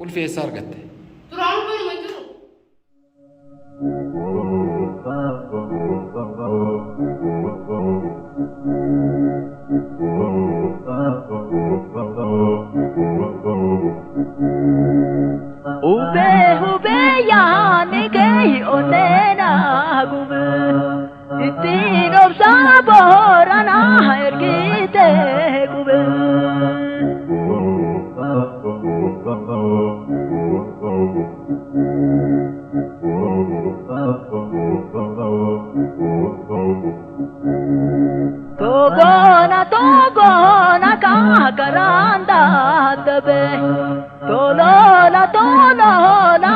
Qulfii eessaa argatte? Duraanuu banuma jiru. Hubee hubee yaadni kee onnee naa gube ittiin obsaa booranaa ergite qube. Togoona togoona kaakaraan daaddabe toloola toloola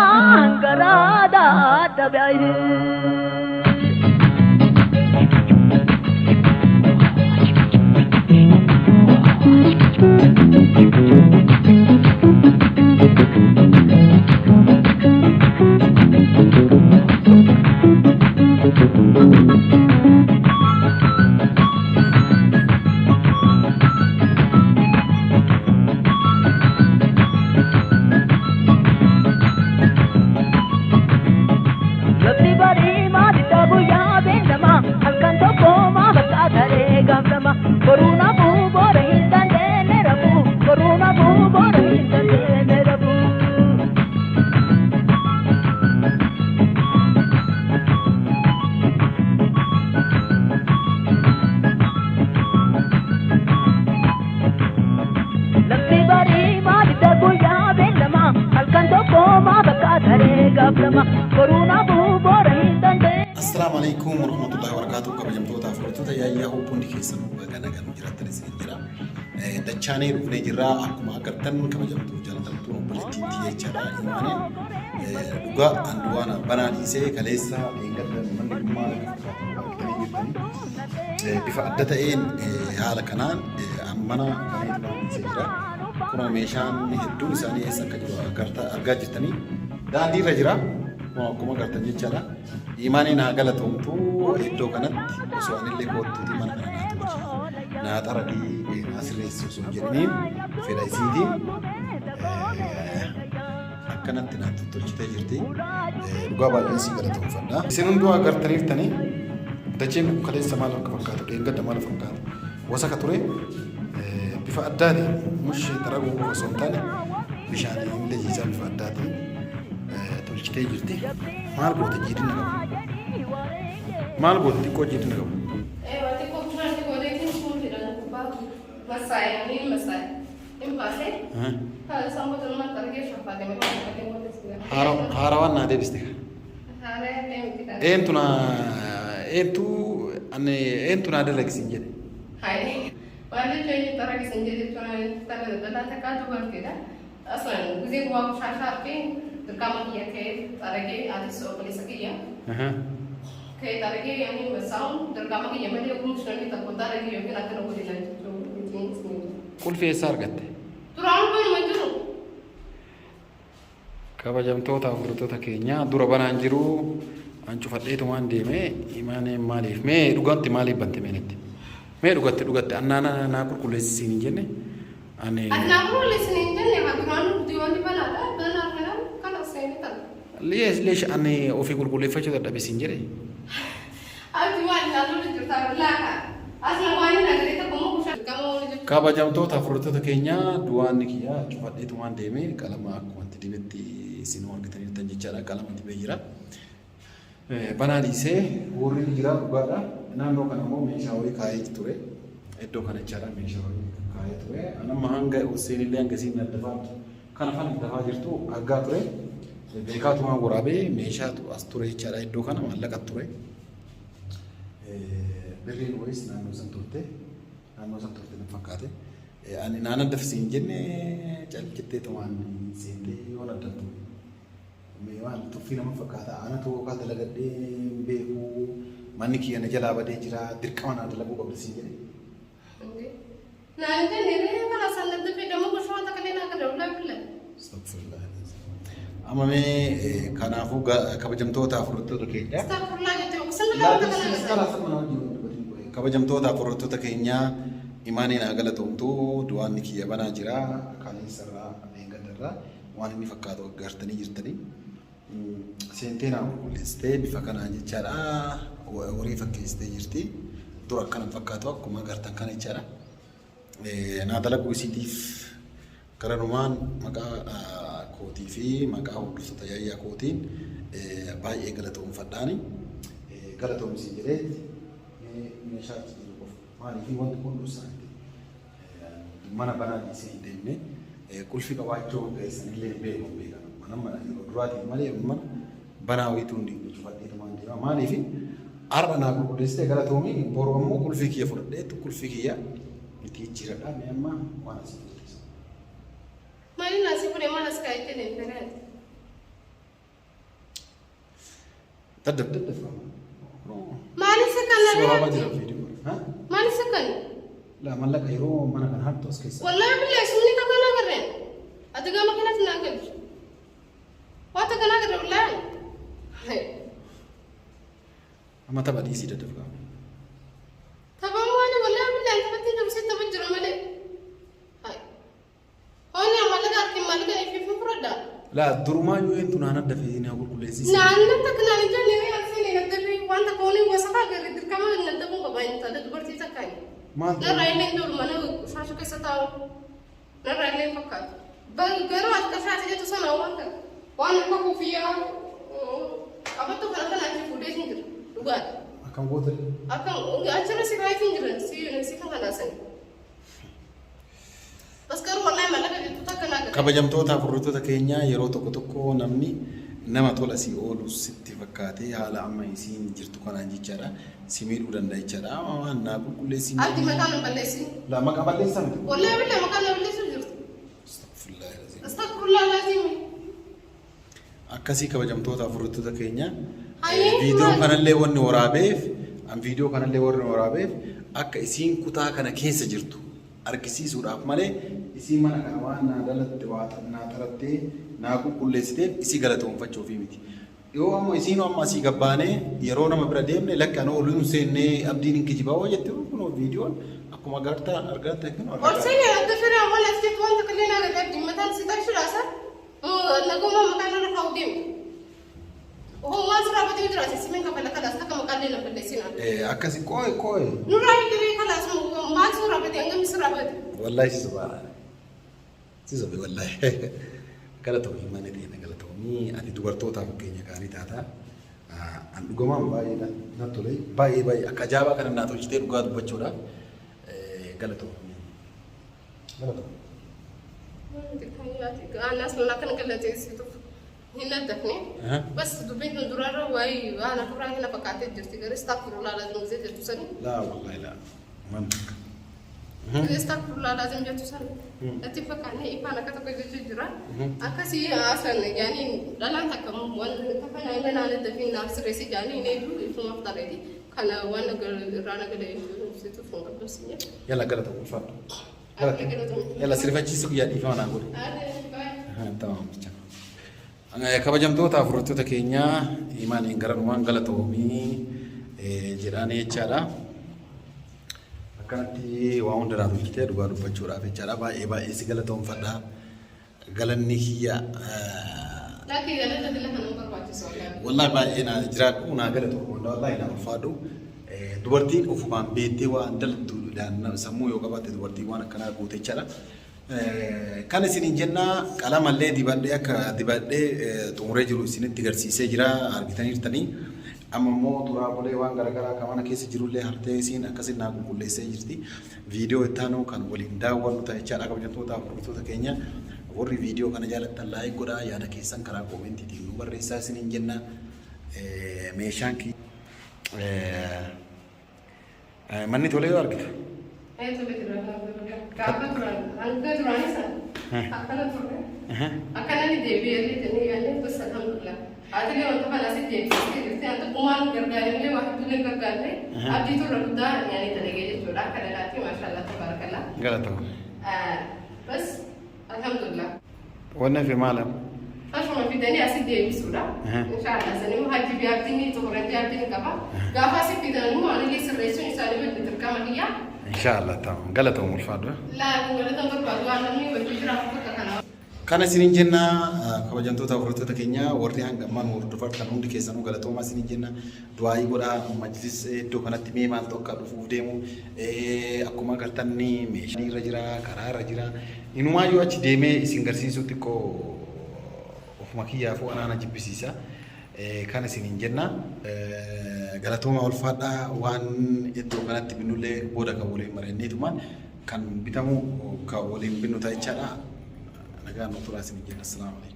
garaa daaddabe. Lafti barii maalitti guyyaa beellama halkan tokko maa bakka taree gaaflama boruu nafuu boora hin dandeenye rafuu boruu nafuu boora hin dandeenye rafuu. Lafti barii maalitti guyyaa beellama halkan tokko maa bakka taree gaaflama boruu nafuu boora hin dandeenye. Assalaamu alaikum warahmatullahi wabarakatuh. Kabajamtoota hordoftoota yaayyaa hundi keessanuu baga nagaan jiraattan isin jira. Dachaanee dhufnee jirra. Akkuma agartan kabajamtuu jaalatamtuu obboleettiin tiyya jechaadha. Imaaneen dhugaa anduwaana banaa dhiisee kaleessa dheengadda manni kun maal akka fakkaatu argitanii jirtanii. Bifa adda ta'een haala kanaan mana banee banaa dhiisee jira. Kunoo meeshaan hedduun isaanii eessa akka jiru argaa jirtanii. Daandii irra jira. Kunoo akkuma agartan jechaadha. Imaaniin haa galatoomtu iddoo kanatti osoo anillee koottuutii mana kana naa tolchi naa xaragii naa sirreessi osoo hin jedhiniin fedha isiitiin akkanatti naa tottolchitee jirti. Dhugaa baay'een si galatoomfadha. Isin hunduu agartaniirtanii dacheen kun kaleessa maal akka fakkaatu dheengadda maal fakkaatu wasaka ture bifa addaatiin mushee xaraguu qofa osoo hin taane bishaaniin illee jiisaa bifa addaatiin tolchitee jirti. Maal goote jiidhina qaba? Maal goote xiqqoo jiidhina qaba? Eewa xiqqoo bishaan itti godheetiin suuntiidhaan gubbaa massaa'e ni massaa'e. Hin baasee. Isaan booda nama xaragee shaffaate malee waan booda si Haarawaan naa deebiste. Haaraa miti kan. Eentu naa eentu ani eentu naa dalagisiin jedhe. Hayi. Waan jechuun inni xaragisiin jedhe jechuun tala daldalaa takkaa dubartiidha. Asumaan gizee gubaa bushaashaa fi dirqama kiyya ka'ee xaragee atis obboleessa kiyya. Ka'ee xaragee yaani masaa'uun dirqama kiyya malee ogummaa namni tokko xaragee yookiin akkana godina jechuun miti. Qulfii eessaa argatte? Duraanuu banuma jiru. Kabajamtoota hordoftoota keenya dura banaan jiru an cufadheetumaan deeme imaaneen maaliif mee dhugatti maaliif bante meenetti mee dhugatti dhugatti annaa naa qulqulleessisiin hin jenne ani Ati naa qulqulleessine hin jenne haa duraanuu diiwwan banaadha. Banaa kanaan kana seenee tala. Leesh leesh ani ofii qulqulleeffachuu dadhabe siin jedhe. Ati waan ilaaluu jirta laaka. Asuma waan hin agarre tokko immoo bushaan dirqama oolu jechuudha. Kabajamtoota hordoftoota keenya du'aanni kiyya cufadheetumaan deeme qalama akkuma itti dibetti isin argitaniirtan jechaadha qalama dibee jira. Banaa dhiisee warri ni jira dhugaadha. Naannoo kana immoo meeshaa wayii kaa'ee ture. Iddoo kana jechaadha meeshaa wayii kaa'ee ture. Anamma hanga seenillee hanga isiin addafaa kana fan addafaa jirtu argaa ture. Beekaatumaan waraabee meeshaatu as ture jechaadha iddoo kana maallaqa ture. Birriin wayiis naannoo san turte. Naannoo san turte na fakkaate. Ani naan addafsi hin jenne calqittee tumaan seentee yoon addaftu. Mee maal tuffii nama fakkaata. Anatu yookaan dalagadhee hin beeku. Manni kiyya na jalaa badee jira. Dirqama naa dalaguu qabda siin jedhe. Naan jenne ree kana sanatti fedhamu bushaan takka illee naa kada ulaa billa. Astaghfirullah. Amma mee kanaafuu kabajamtoota hordoftoota keenya. Astaghfirullah jettee oksana lama takka naa Kabajamtoota hordoftoota keenya imaaniin haa galatoomtu du'aanni kiyya banaa jira kaleessarraa dheengaddarraa. Waan inni fakkaatu agartanii jirtanii. Seentee naa qulqulleessitee bifa kanaan jechaadha. Horii fakkeessitee jirti. Dura akkana hin fakkaatu akkuma agartan kana jechaadha. Naa dalaguu isiitiif garanumaan maqaa kootii fi maqaa hordoftoota yaayyaa kootiin baay'ee galatoomfadhaani. Galatoomsi jedhee meeshaa achi jiru qofa. Maaliif wanti kun dursa mana banaa dhiisee hin deemne qulfii qabaachuu keessanillee hin beeku hin beekan. Mana mana yeroo duraatiin malee mana banaa wayituu hin deemne cufadheetumaan deema. Maaliif har'a naa qulqulleessitee galatoomii boru ammoo qulfii kiyya fudhadheetu qulfii kiyya itti jijjiiradha. Mee amma waan asii qulqulleessa. Maaliin asii fuudhee maal as kaa'ettee deemtee? Daddaf daddaf. Maaliif Si sakkan waraabaa jira viidiyoo. Maaliif sakkan? Laa mallaqa yeroo mana kana hattu as keessa. Wallaahi billahi sumni takka naa garreen. Ati gama kanatti naa galchu. Waa takka naa garre wallaahi. Amma tapha dhiisii daddaf qaama. Taphaan maali wallaahi billahi taphatti jiru si tapha jira malee. Hooni mallaqa harki mallaqa ifiif hin fudhadha. Laa durumaa yoo eentu naan adda fe'ee naa qulqulleessisi. Naannan takka naan hin jenne mee asii naddabii waan takka hooni wasakaa agarre dirqama naddabuu qaba intala dubartii takka. Maal Narraa illee hin tolu mana shaasha keessa taa'u. Narraa illee hin fakkaatu. Garuu ati qashaati jettu sana waan takka waan akka kuufiyyaa qabattu kana kana achi fuudhee hin jira dhugaadha. Akkam goota? Akka achirra si kaayee hin jiran si kan kanaasani. Bas garuu wallahi mallaqa jettu takka naa gala. Kabajamtoota hordoftoota keenya yeroo tokko tokko namni nama tola si oolu sitti fakkaatee haala amma isiin jirtu kanaan jechaadha si miidhuu danda'a jechaadha. Waan naa qulqulleessin. Abdi maqaa na balleessin. Laa maqaa balleessaa miti. Wallahi billahi maqaa na balleessuu jirtu. Astaghfirullah alazim. Astaghfirullah alazim. Akkasii kabajamtoota hordoftoota keenya Hayyee, viidiyoo maal? kanallee wanni waraabeef an viidiyoo kanallee warri waraabeef akka isiin kutaa kana keessa jirtu argisiisuudhaaf malee isii mana kana waan naa dalatte waa naa xarattee naa qulqulleessiteef isii galatoonfachuufi miti. Yoo amma isiin amma asii gabbaanee yeroo nama bira deemne lakki anoo ol hin seennee abdiin hin kijibaa hoo jette kunoo viidiyoon akkuma agartaa argatte kun Ol seenee adda firee waan as jettu waan takka illee naa gala abdi mataan si takshuudhaasa. Naguma maqaan irra kaa'u deemu. Waan sirraa badee jira simin kafala kalaas takka maqaan illee na balleessina. Akkasi qooy qooy. Nurraa hiikiree kalaas maal sirraa badee hangam sirraa badee. Wallahi si sobaa. Si sobe wallahi. Galatoomii mana teena galatoomii ati dubartootaaf fakkeenya gaarii taata. An dhugamaan baay'ee na tole baay'ee baay'ee akka ajaa'ibaa kana naa tolchitee dhugaa dubbachuudhaaf galatoomii. Galatoomii. Anas nun akkan galateessituuf hin addafne. Bas dubbiin kun duraarra waayee waan hafuuraa hin fakkaatee jirti. Garuu istaafurulaa laazim gisee jettu sani. Laa wallahi laa. Man takka. Istaafurulaa laazim jettu sani. Natti fakkaanne ifaan akka tokko jechuu jira. Akkasii asan yaani dhalaan takka waan takka naa naan dafii naaf sirreessi jaanii hin eedu ifumaaf tareeti. Kana waan irraa nagaleessituuf hin qabdu sinya. Yalla galatoomii ulfaadhu. Yalla sirrifachiisu guyyaa dhiifama naa godhe. Tamam bicha. Kabajamtoota hordoftoota keenyaa imaaniin garanumaan galatoomii jedhaanii jechaadha. Akkanatti waa hunda naa tolchitee dhugaa dubbachuudhaaf jechaadha. Baay'ee baay'ee si galatoomfadha. Galanni kiyya Lakki galata dila kan barbaachisu wallahi. Wallahi baay'ee naa jiraadhu naa galatoomu wallahi naa ulfaadhu. Dubartiin ofumaan beektee waan dalagdu sammuu yoo qabaatte dubartiin waan akkanaa goote jechaadha. Kan isiniin jennaa qalamallee dibadhee akka dibadhee xumuree jiru isinitti agarsiisee jira argitaniirtanii. Amma immoo turaabolee waan garaagaraa kan mana keessa jirullee hartee isiin akkasiin naa qulqulleessee jirti. Viidiyoo itti aanu kan waliin daawwannu ta'a jechaadha kabajamtoota hordoftoota keenya. Warri viidiyoo kana jaalattan like godhaa yaada keessan karaa koomentiitiin nu barreessaa isiniin jenna. Meeshaan manni tolee yoo argite. Tole jira alhamdulillah. Gaafa duraan hanga duraanii sana akkana turre. Akkana ni deebi'ee jennee yaadne bas alhamdulillah. Atilee wanta kana asitti deebisee jirti. Anta kumaan gargaaramne waa hedduullee gargaarre. Abdii turre guddaa nyaanii dalagee jechuudha. Akka dhalaatti maashaallah tabaarakallah. Galatama. Bas alhamdulillah. Wanni hafe maal amma? Fashuma fidanii asitti deebisuudha. Inshaallah sanimmoo hajji fi abdiin xumuratti abdiin qaba. Gaafa asitti fidan immoo anillee sirreessuun isaanii wajjin dirqama kiyya. Inshaallah tamam. Galatama ulfaadhu. Laa galata barbaadu waan namni wajjin jiraatu bakka kana. Kana isiniin jenna, kabajamtoota hordoftoota keenya warri hanga ammaa nu hordoftan hundi keessanuu galatoomaa isiniin jenna. Du'aayii godhaa. Majlis iddoo kanatti mee maaltu akka dhufuuf deemu akkuma agartan meeshaan irra jira, karaa irra jira. Inumaayyuu achi deemee isin garsiisuu xiqqoo ofuma kiyyaafuu anaana jibbisiisa. Kana isiniin jenna. Galatoomaa, ulfaadhaa. Waan iddoo kanatti binnullee booda kan waliin mari'anneetuma kan bitamu kan waliin binnu ta'a jechaadha. Nagaan nu turaa isiniin jenna. Assalaamu alaikum.